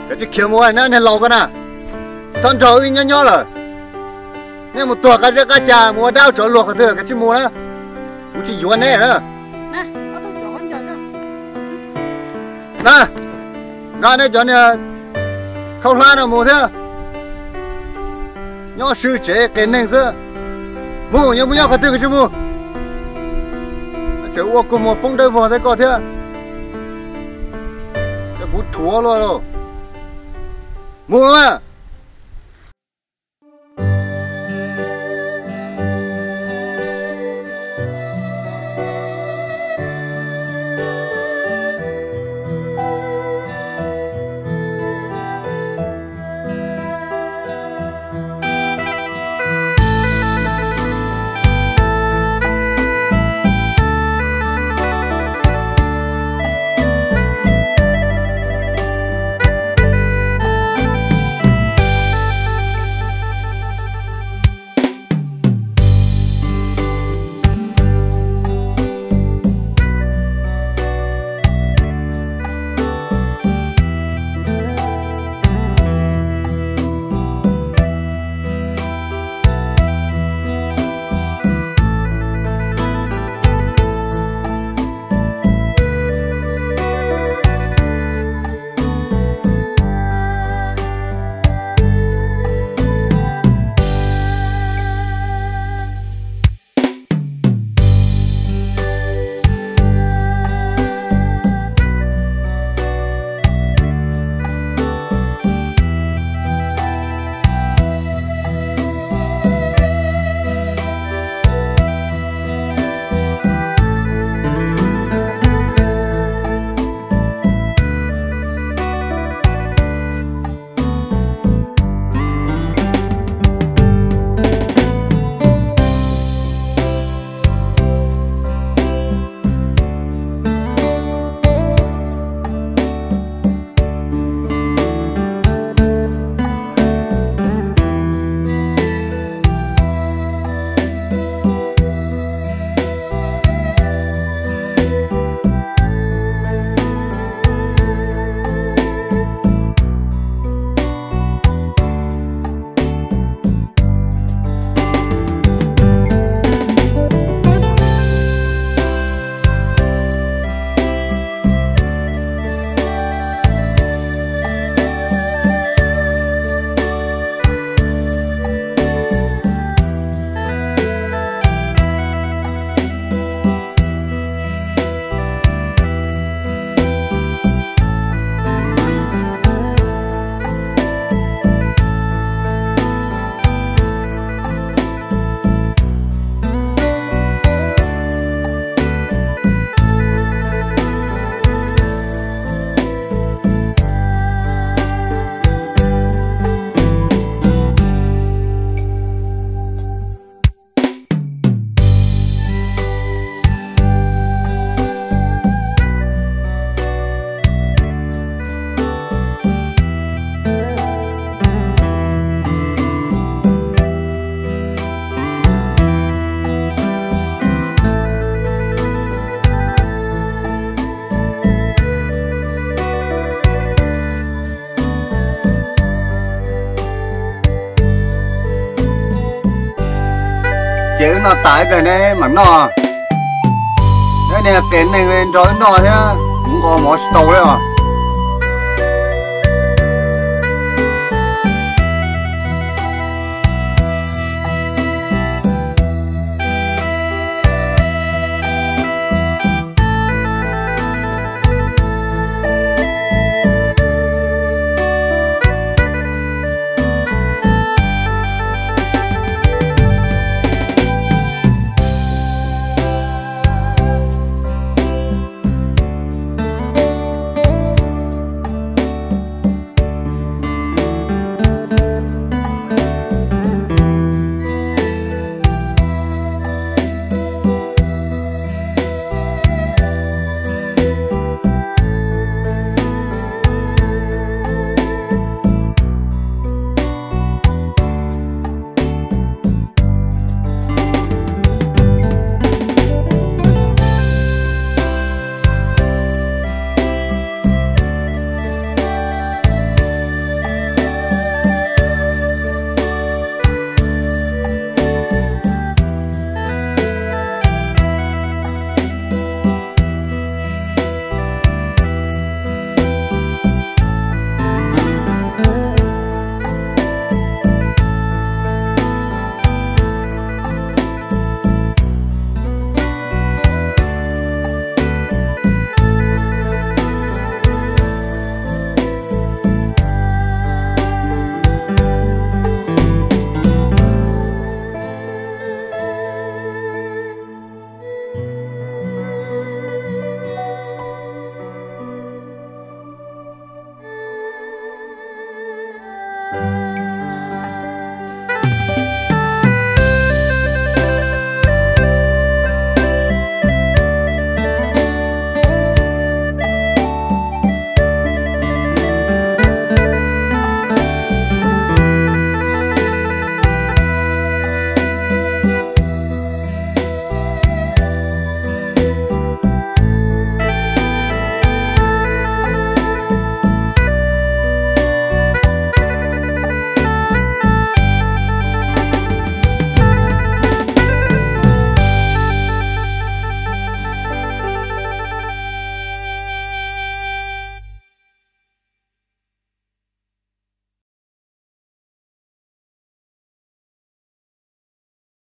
Kav tsij khiav mus na, niag laus ko na, txhob nrog wb nyob nyob lawm. Nej mus tuag qab zeb qab ca, mus ua dab tsov luag qhov twg, kav tsij mus na. Kuv tsis yuav nej na. Na, nqa nej cov niag khaub hlab no mus thiab. Nyob swb tsev qias neeg xwb. Mus, yuav mus nyob qhov twg kav tsij mus. Tseem ua kua muag poob dawb vog thiab koj thiab. Cov kuv rhuav luaj lauj. Mus lauj. Ces wb noj tas ib pliag neb mam noj. Neb niag qias neeg li nrog wb noj thiab kuv nqos mov tsis tau li os.